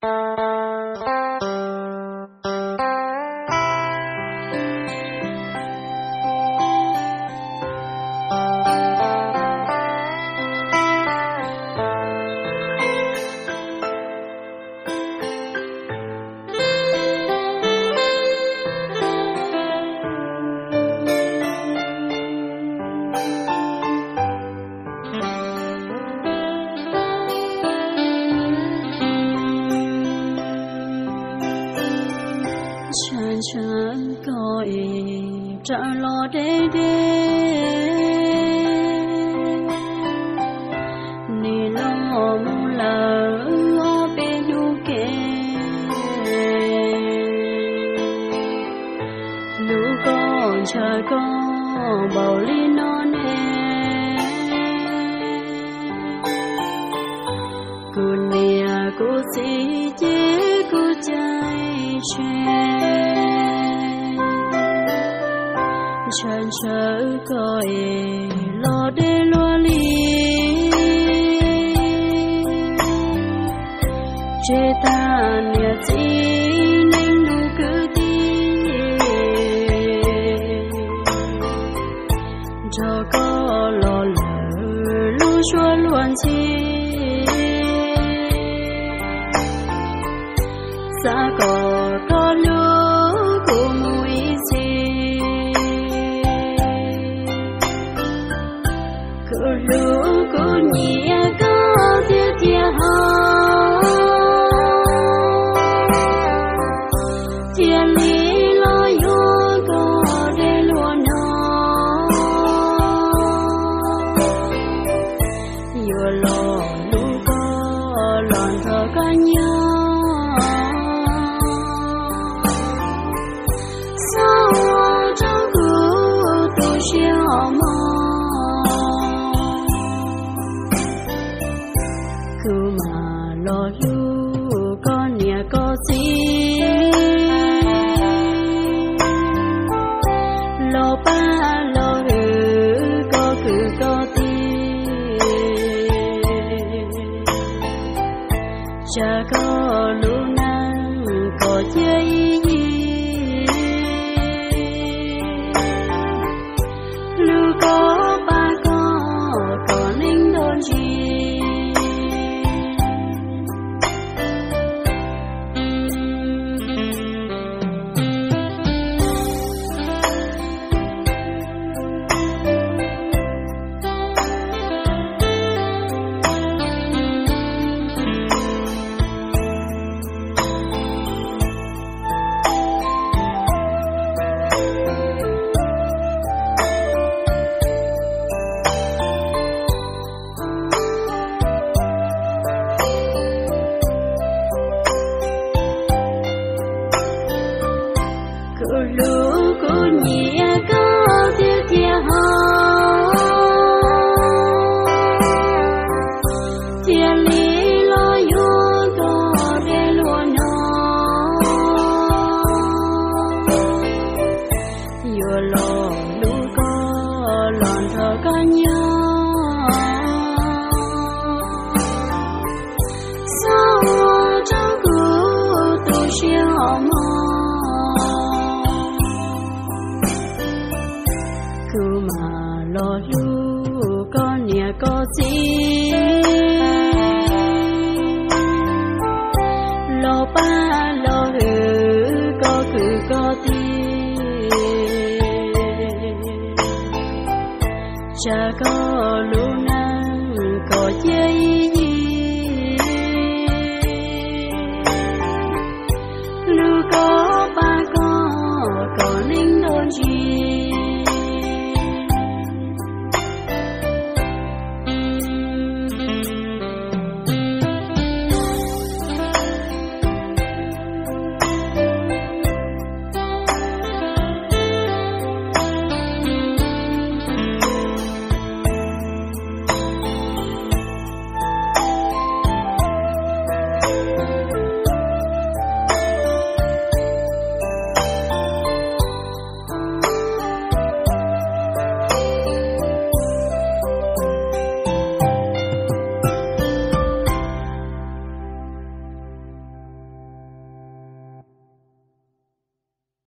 Ntshaw ntshaw koj es raws los deb deb, nim los mus lawm ob peb hnub kev. Hlub koj ntshaw koj npaum li no ne, kuv niam kuv txiv ces kuv cais tseg. Ntshaw ntshaw koj es los deb luaj li, tseg tag niam txiv neej nus kwv tij, nrog koj los lawm lub suab luag ntxhi. Xav kom koj hlub kuv mus ib txhis, kuv hlub kuv nyiam koj tiag tiag hos, thiaj li los yuav koj deb luaj no. Yuav los hlub koj los nrog koj nyob, txhob ua rau kuv tu siab mog. Kuv mam los hlub koj niam koj txiv, los pab los hwm koj kwv koj tij, tsa koj lub neej kom ciaj ib yig, hlub koj pab koj kom neej nto ntsis. Kuv hlub kuv nyiam koj tiag tiag hos, thiaj li los yuav koj deb luaj no. Yuav los hlub koj los nrog koj nyob, txhob ua rau kuv tu siab mog. Kuv mam los hlub koj niam koj txiv, los pab los hwm koj kwv koj tij, tsa koj